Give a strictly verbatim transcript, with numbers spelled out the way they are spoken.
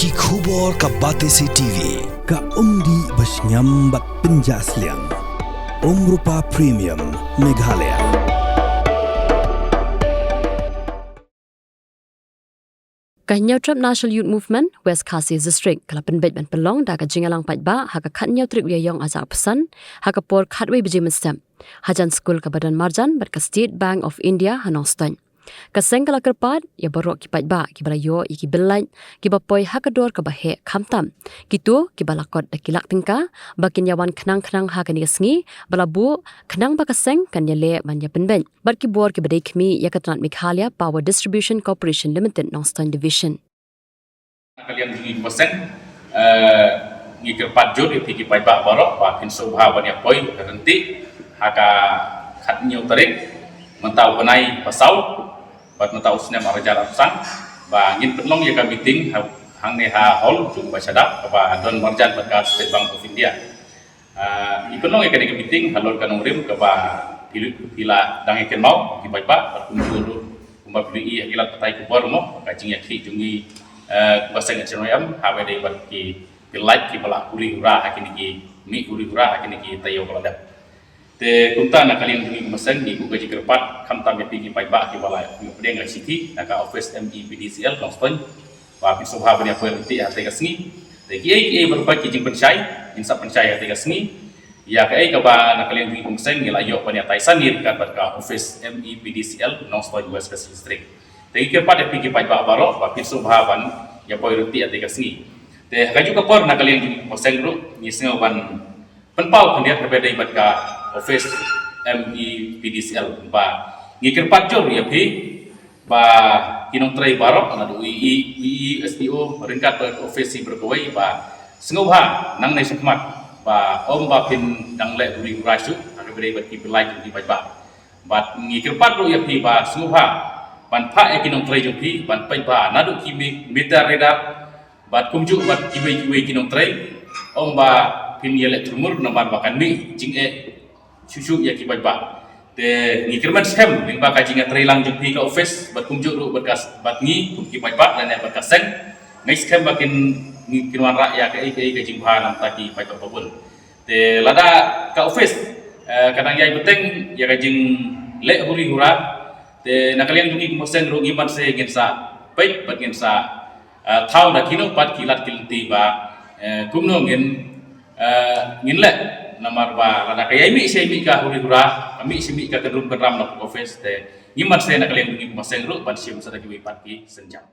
Ki khubor ka Batesi T V, ka umdih ba shngiam bad pynjah sliang. Umrupa Premium, Meghalaya. Ka Hynñiewtrep National Youth Movement West Khasi District ka la pynbeit ban pynlong da ka jingïalang paidbah ha ka khathynñiew tarik u Ïaïong arhajar arphew san, ha ka por khatwei baje mynstep, hajan skul kaba don marjan bad ka State Bank of India ha Nongstoiñ. Ka seng ka la kyrpad ïa baroh ki paidbah kiba la ïoh ïa ki bill lait kiba poi ha ka dor kaba heh, khamtam kito kiba la kot da ki lak tyngka, ba kin ïawan khnang khnang ha kane ka sngi ba la buh, khnang ba ka seng kan ïaleh ban ïapynbeit bad ki bor kiba dei khmih ïa ka tnat Meghalaya Power Distribution Corporation Limited, Nongstoiñ Division. Na ka liang jong ngi kum ka seng, eh, ngi kyrpad jur ïa phi ki paidbah baroh ba phin sngewbha ban ïa poi ryntih ha ka khathynñiew tarik mynta u bnai ba saw bad mynta u snem arhajar arphew san, ba ngin pynlong ïa ka meeting ha, hangne ha hall jong ba Shadap kaba don marjan bad ka State Bank of India. Ah, ngi pynlong ïa kane ka meeting halor ka nongrim kaba phi, phi la dang ïa kynmaw ki paidbah, bad kumjuh ruh kumba phi ïohi ha ki lad pathai khubor mo, ka jingïakhih jong ngi, eh, kum ka seng H N Y M haba ïadei bad ki, ki lait kiba la huri hura ha kine ki, mih huri hura ha kine ki taïew ba la dep. Te kumta na ka liang jong ngi kum ka seng ngi buh ka jingkyrpad khamtam ïa phi ki paidbah kiba la ïoh pdiang ka shithi na ka office M E P D C L Nongstoiñ, ba phin sngewbha ban ïa poi ryntih ha kata ka sngi. Te kiei kiei baroh ki jingpynshai ngin sa pynshai ha kata ka sngi. Ïa kaei kaba na ka liang jong ngi kum ka seng ngi la ïoh ban ïatai sani ryngkat bad ka office M E P D C L Nongstoiñ, West Khasi District. Te ngi kyrpad ïa phi ki paidbah baroh ba phin sngewbha ban ïa poi ryntih ha kata ka sngi. Te ha kajuh ka por na ka liang jong ngi kum ka seng ruh ngi sngew ban pynpaw khyndiat haba ïadei bad ka office M E P D C L, ba ngi kyrpad jur ïa phi ba ki nongtrei baroh, naduh u E E, E E, S D O ryngkat bad ka office baroh kawei, ba sngewbha nangne shakhmat ba ym ba phin dang leh huri hura shuh haba ïadei bad ki bill lait jong ki paidbah. Bad ngi kyrpad ruh ïa phi ba sngewbha ban phah ïa ki nongtrei jong phi ban peit ba naduh ki me-, meter reader bad kumjuh bad kiwei kiwei ki nongtrei, ym ba phin ïaleh thurmur namar ba kan mih jingeh shuh shuh ïa ki paidbah. Te ngi kyrmen skhem lyngba ka jingïatreilang jong phi ka office bad kumjuh ruh bad ka, bad ngi kum ki paidbah lane bad ka seng, ngi skhem ba kin, ngi kin wanrah ïa kaei kaei ka jingbha na ka bynta ki paidbah ba bun. Te lada ka office, eh, ka dang ïai bteng ïa ka jingleh huri hura, te na ka liang jong ngi kum ka seng ruh ngim banse ngin sa peit bad ngin sa, eh, thaw da kino pat ki lad ki lynti ba, eh, kumno ngin, eh, ngin leh namar ba lada ka ïai mih shi mih ka huri hura, ka mih shi mih ka kynrum kynram na ka office, te ngim banse na ka liang jong ngi kum ka seng ruh ban shim sa da kiwei pat ki sienjam.